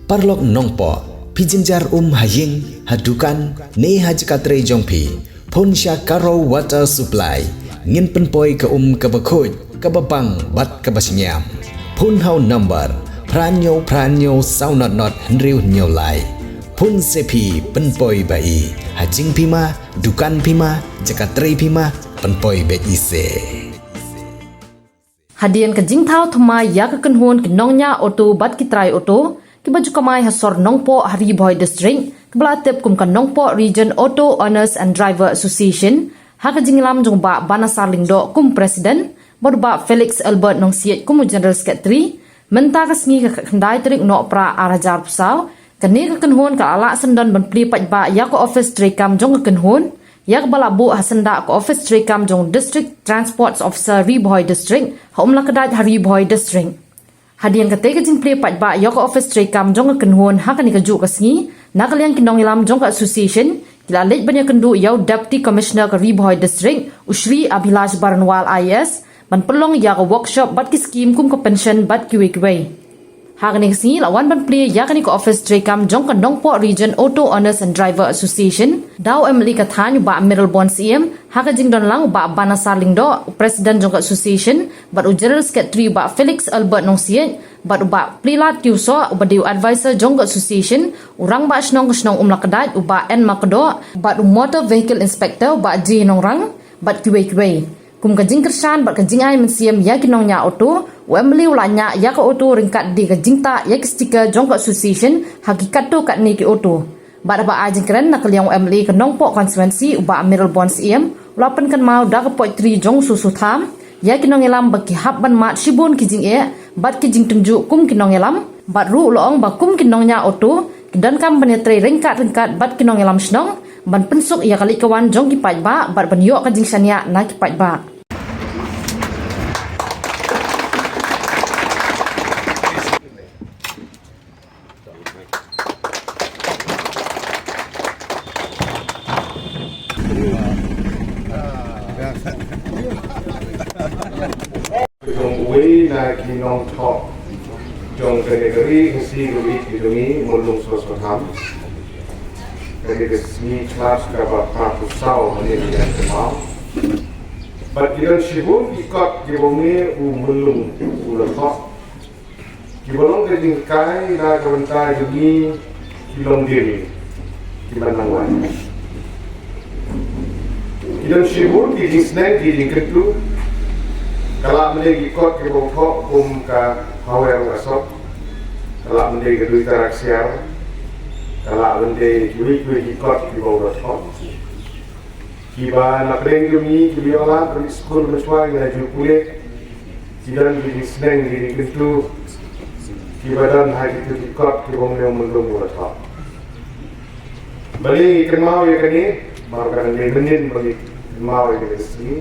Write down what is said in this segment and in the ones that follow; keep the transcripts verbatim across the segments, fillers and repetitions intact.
Paralok Nongpoh, phi jynjar um ha ïing, ha dukan, ne ha jaka trei jong phi, phone sha Karo Water Supply. Ngin pynpoi ka um kaba khuid, kaba bang bad kaba shngiam. Phone ha u number phra hynñiew phra hynñiew saw not not hynriew hynñiew lai. Phone se phi, pynpoi ba-i. Ha jingphi ma, dukan phi ma, jaka trei phi ma, pynpoi beit i se. Hadien ka jingthaw thymmai ïa ka kynhun ki nongñiah auto bad ki trai auto kiba ju kamai ha sor Nongpoh ha Ri Bhoi District, kaba la tip kum ka Nongpoh Region Auto Owners and Driver Association, ha ka jingïalam jong u Bah Banasar Lyngdoh kum u President bad u Bah Felix Albert Nongsiej kum u General Secretary, mynta ka sngi ka khatkhyndai tarik u Nohprah ar hajar arphew saw, kane ka kynhun ka la lah syndon ban plie paidbah ïa ka ophis treikam jong ka kynhun, ïa kaba la buh ha syndah ka ophis treikam jong u District Transport Officer Ri Bhoi District, ha Umlakdait ha Ri Bhoi District. Hadien katei ka jingplie paidbah ïa ka ophis treikam jong ka kynhun ha kane kajuh ka sngi, na ka liang ki nongïalam jong ka association ki la leit ban ïakynduh ïa u Deputy Commissioner ka Ri Bhoi District, u Shri Abhilash Baranwal I A S, ban pynlong ïa ka workshop bad ki skim kum ka pension bad kiwei kiwei. Ha kane ka sngi la wan ban plie ïa kane ka ophis treikam jong ka Nongpoh Region Auto Owners and Driver Association da u M L A ka thaiñ u Bah Mayralborn Syiem, ha ka jingdon lang u Bah Banasar Lyngdoh, u President jong ka association, bad u General Secretary u Bah Felix Albert Nongsiej, bad u Bah Plielad Tiewsoh uba dei u advisor jong ka association, u Rangbah Shnong ka shnong Umlakdait u Bah N Makdoh, bad u Motor Vehicle Inspector u Bah J Nongrang, bad kiwei kiwei. Kum ka jingkyrshan bad ka jingai mynsiem ïa ki nongñiah auto, u M L A u la ñiah ïa ka auto ryngkat de ka jingtah ïa ki sticker jong ka association ha ki katto katne ki auto. Bad haba ai jingkren na ka liang u M L A ka Nongpoh constituency u Bah Mayralborn Syiem u la pynkynmaw da ka poetry jong u Soso Tham ïa ki nongïalam ba ki hap ban mad shibun ki jingeh bad ki jingtynjuh kum ki nongïalam, bad ruh u la ong ba kum ki nongñiah auto ki donkam ban ïatrei ryngkat ryngkat bad ki nongïalam shnong ban pynsuk ïa ka leit ka wan jong ki paidbah bad ban ïoh ka jingshaniah na ki paidbah. Jong uwei na ki nongthoh jong kane ka ri, Khasi, ka ri ka jong ngi, Myllung Soso Tham. Kane ka sngi Khlad kaba phra phew saw mynne ka ïa ka maw. Bad ki don shibun ki kot kiba une u Myllung u la thoh. Kiba long ka jinghikai na ka bynta jong ngi ki longdien, ki ban nang wan. Ki don shibun ki jingsneng ki jingkyntu. Ka lah ban dei ki kot kiba u thoh kum ka Hawer u Asop. Ka lah ban dei ka Dui Tara Ksiar. Ka lah ban dei kiwei kiwei ki kot kiba u la thoh. Kiba na pdeng jong ngi kiba ïoh lad ban leit skul mynshuwa, ngi la ju pule. Ki don ki jingsneng ki jingkyntu kiba don ha kito ki kot kiba u Myllung u la thoh. Balei ngi kynmaw ïa kane? Namar ka dang dei mynnin ba ngi kynmaw ïa kane ka sngi.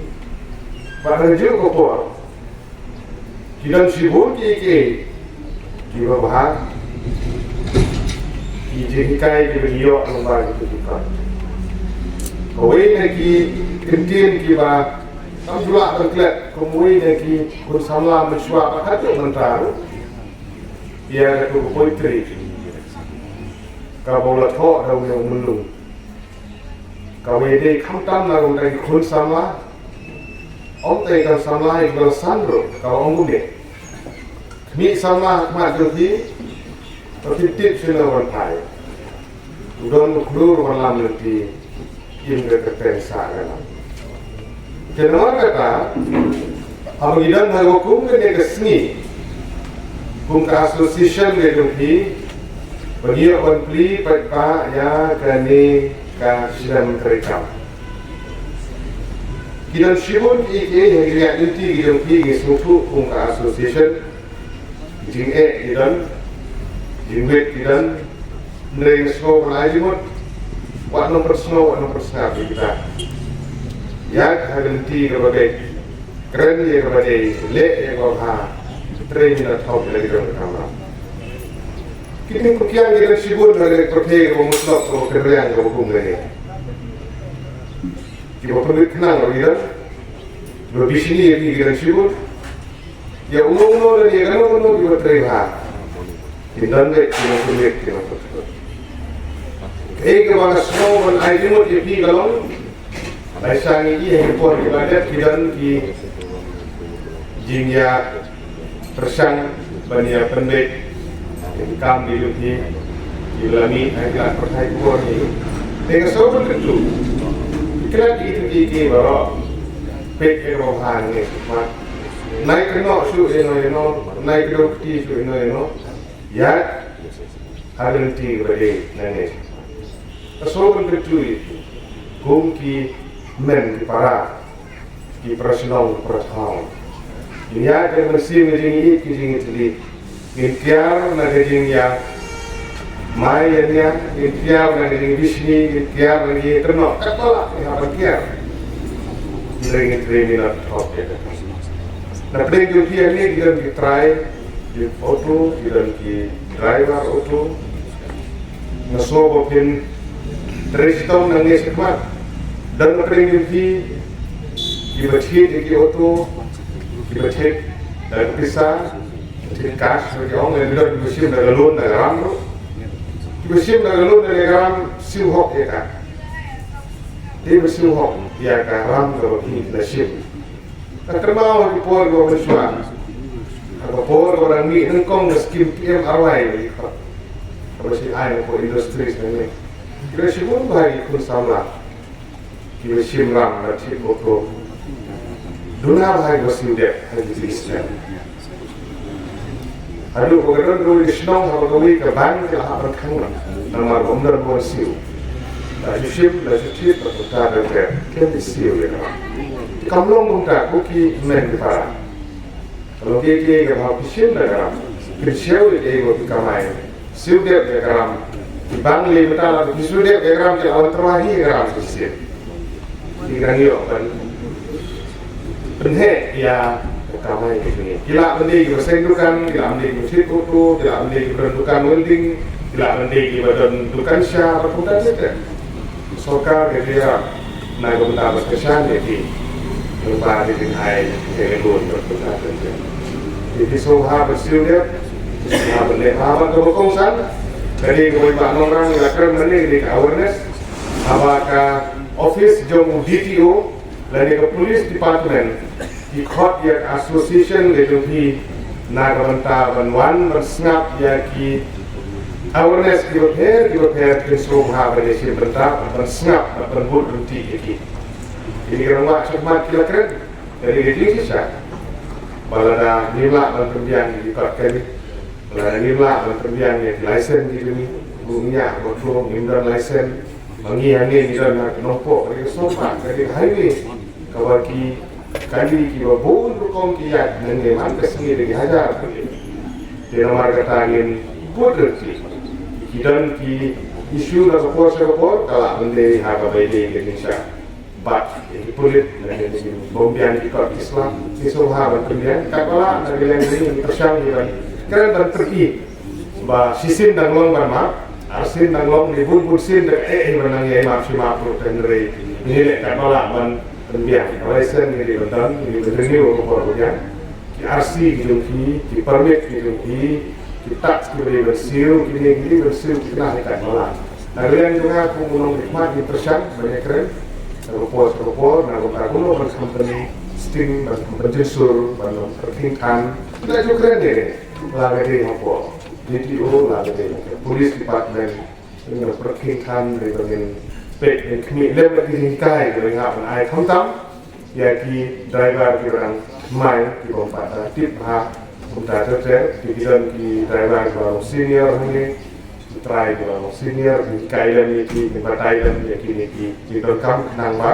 Bad ha kajuh ka por ki don shibun kiei kiei kiba bha, ki jinghikai kiba ngi ïoh lyngba kito ki kot. Kawei na ki kyntien kiba ngam ju lah ban klet, kum uwei na ki khun samla mynshuwa bad haduh mynta ruh, ïa kato ka poetry kaba u la thoh da une u Myllung. Kawei dei khamtam na ka bynta ki khun samla. Ym tei ka samla ïa kiba la san ruh, kaba ong kumne: Khmih samla ha khmat jong phi, ba phin tip shano ban phai. U don u khlur ban lam lynti, im ka kyrteng sah ka nam. Te namar kata, haba ngi don ha kaba kum kane ka sngi, kum ka association ka jong phi, ba ngi ïoh ban plie paidbah ïa kane ka shlem treikam. Ki don shibun kiei kiei ha ki jingïaid lynti ki jong phi, ngi sngewthuh kum ka association. Jingeh ki don, jingwit ki don, hynrei nga sngew ban ai jingmut, wat nang pynsngew, wat nang pynsngap ïa kita. Ïaid ha ka lynti kaba beit, kren ïa kaba dei, leh ïa kaba bha, trei ïa la thok ïa la ki jong ka kamram. Ki jingpyrkiang ki don shibun ha kane ka pyrthei kaba musnok, kaba kynriang, kaba kum kane. Kiba pynwit khnang ruh ki don, kiba bishni ïa phi ki don shibun. Ïa uno uno lane ïa kano kano kiba trei bha. Ki don beit ki nongpynleit ki nongpynleit. Kaei kaba nga sngew ban ai jingmut ïa phi ka long, lashai ngi ïa ki por kiba dep ki don ki jingïapyrshang ban ïa pynbeit ïa ki kam ki jong phi kiba la mih ha ki lad pyrthei por hi. Te nga sngew ban kyntu, klet ïa ki baroh. Peit ïa ka bynta hangne, ma. Nai kynnoh shuh ïa no ïa no, nai kdew kti shuh ïa no ïa no. Ïa, ha ka lynti kaba dei nangne. Ka sngewbha ban kyntu ïa phi kum ki hynmen ki para, ki para shnong, ki para thaw. Ngin ïa ka mynsiem ka jingïeit ka jingïatylli. Ngin kiar na ka jingïamai ïa nia, ngin kiar na ka jingbishni, ngin kiar na ka jingïakynnoh. Katba lah ngi hap ban kiar. Hynrei ngin trei minot hok ïa ka. Na pdeng jong phi hangne ki don ki trai, ki auto, ki don ki driver auto. Nga sngew ba phin trei shitom nangne shakhmat. Don na pdeng jong phi kiba thied ïa ki auto, kiba thied da ka pisa, thied cash, ba ki ong, lane don kiba shim da ka loan da ka ram ruh. Kiba shim da ka loan da ka ram, siew hok ïa ka. Te ba siew hok ïa ka ram kaba phi la shim. Ka kynmaw ha ki por kiba mynshuwa. Ha ka por kaba dang mih nyngkong ka skim P M R Y, kaba shi ai na ka industries hangne. Ki la shim bun bha ki khun samla kiba shim ram bad thied auto. Duna bha kiba siew dep ha ki tris snem. Haduh ba ka don kawei ka shnong haba kawei ka bank ka la hap ban khang namar ba ym don ba wan siew. La shu shim, la shu thied, la kumta da ka, kem siew ïa ka ram. Kam long kumta, ko ki hynmen ki para. Ka long kiei kiei kaba hap phi shim da ka ram. Phin siew ïa kaei ba phi kamai. Siew dep ïa ka ram. Ki bank lei mynta la phi siew dep ïa ka ram, ki la wan tyrwa hi ïa ka ram shisien. Ki dang ïoh ban pynheh ïa ka kamai ka jong ngi. Ki lah ban dei kiba seng dukan, ki lah ban dei kiba thied auto, ki lah ban dei kiba don dukan welding, ki lah ban dei kiba don dukan sha, bad kumta te te. Sorkar ka dei ïa na ka bynta ban kyrshan ïa ki. Lyngba ki jingai ïa ka loan bad kumta te te. Te phi sngewbha ban siew dep, sngewbha ban leh bha bad kaba kongsan. Ka dei kaba i Bah Nongrang i la kren mynne, ka dei ka awareness. Haba ka office jong u D T O lane ka police department ki khot ïa ka association ka jong phi na ka bynta ban wan ban sngap ïa ki awareness kiba pher kiba pher, phin sngewbha ban ïashim bynta ban sngap ban bud ryntih ïa ki. Kine ki rangbah shakhmat ki la kren, ka dei ka jingshisha ba lada ngim lah ban pynbiang ïa ki kot kali, ba lada ngim lah ban pynbiang ïa ki license ki jong ngi, ba ngi ïa ba to ngim don license, ba ngi hangne ngi don ha ka Nongpoh, ka dei ka sor path, ka dei ka highway kaba ki kali kiba bun rukom ki ïaid nangne man ka sngi da ki hajar. Te namar kata ngin bud ryntih. Ki don ki issue na ka por sha ka por, ka lah ban dei ha kaba ïadei ka jingshisha. Bad ïa ki pulit, lane ïa ki bym biang ki kot ki slap, ki sngewbha ban pynbiang. Katba lah na ka liang jong ngi, ngi pyrshang ïa ban kren ban pyni ba shisien dang long ban map, arsien dang long, ne bun bun sien da kaei kaei ban nang ïai map shi map ruh, hynrei ngi leh katba lah ban pynbiang. Ka license ngi dei ban don, ngi dei ban renew ha ka por ba biang. Ki R C ki jong ki, ki permit ki jong ki, ki tax kiba dei ban siew, kine ki dei ban siew, ki kynnoh ïa katba lah. Na ka liang jong nga kum u nongmihkhmat, ngi pyrshang ban ïakren na ka por sha ka por, na ka bynta kumno ban kham pynsting, ban kham pynjynsur, ban kham pynkheiñ than. Ngi la ju kren ïa kane la ka dei ha ka por D T O, la ka dei ha ka police department. Ngi la pyrkhing than, dei ba ngin peit, ngin khmih lem na ki jinghikai kiba ngi hap ban ai, khamtam ïa ki driver kiba dang thymmai, kiba ym pat da tip bha. Kumta ter ter, ki don ki driver kiba long senior hangne, ki trai kiba long senior, ki hikai lem ïa ki, ki batai lem ïa kine ki jingdonkam khnang ba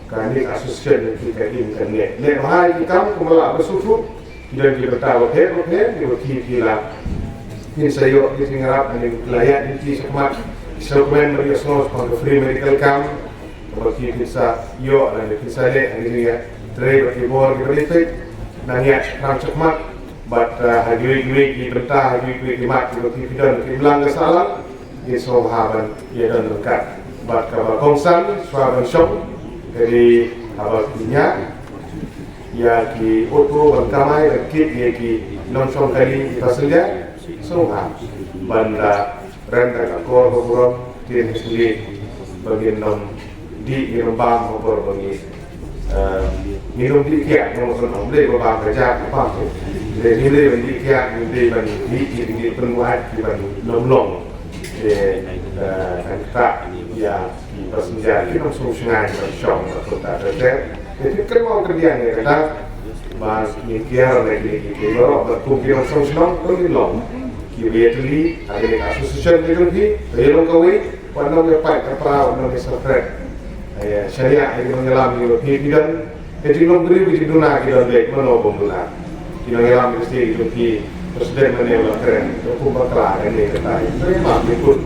kane ka association ka im kan neh. Neh bha ïa ki kam kumba lah ba sngewthuh. Ki don ki bynta bapher bapher kiba phi phi la, phin sa ïoh ki jingïarap, lane phi la ïaid lynti shakhmat, ki sngewkmen ban ïohsngew shaphang ka free medical camp kaba phi phin sa ïoh lane phin sa leh ha ki jingïatrei bad ki bor kiba dei peit. Nang ïaid shakhmat shakhmat bad, ah, ha kiwei kiwei ki bynta, ha kiwei kiwei ki mat kiba phi phi don, ki imlang ka sahlang. Ngin sngewbha ban ïa don ryngkat. Bad kaba kongsan shuwa ban shong, ka dei haba phi ñiah ïa ki auto ban kamai ban kit ïa ki nongshong kali, ki passenger, Sngewbha ban da rem da ka kor ka burom, ktien ka sli ba ngin ym dih, ngin ym bam ha por ba ngi, eh, ngin ym dih kiad, ngin ym dih ba bam ka jaka bam. Dei ngin dei ban dih kiad, ngin dei ban dih ki, ki pynwait ki ban ym long. Te, eh, kan ktah ïa ki passenger ki nongshong shnong, ban shong ban kumta ter ter. Te phi kynmaw kyndiang ïa kata, ba ngin kiar na kine ki, ki baroh, ba kum ki nongshong shnong, kum ki long, ki ba ïatylli ha kane ka association ki jong phi, ba ïa long kawei, wat nang ïa pait ka pra, wat nang ïa safret. Ïa shaniah ïa ki nongïalam, ïa ki ba phi phi don, ka jinglong briew, ka jingduna ki don beit, mano bym duna. Ki nongïalam ki sdang, ki president mane ba kren, ka kum bakla kane kata. Hynrei ma ki pun,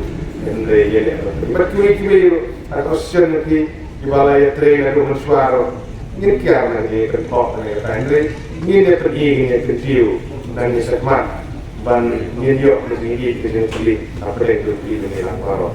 hynrei ïa leh. Bad kiwei kiwei ruh, ha ka session ki, kiba la ïatrei naduh mynshuwa ruh, ngin kiar na ki kynthoh kane kata. Hynrei ngin ïa pyni, ngin ïa kyntiew, na ngi shakhmat ban ngin ïoh ka jingïeit, ka jingpyllait hapdeng jong ki, jong ngi lang baroh.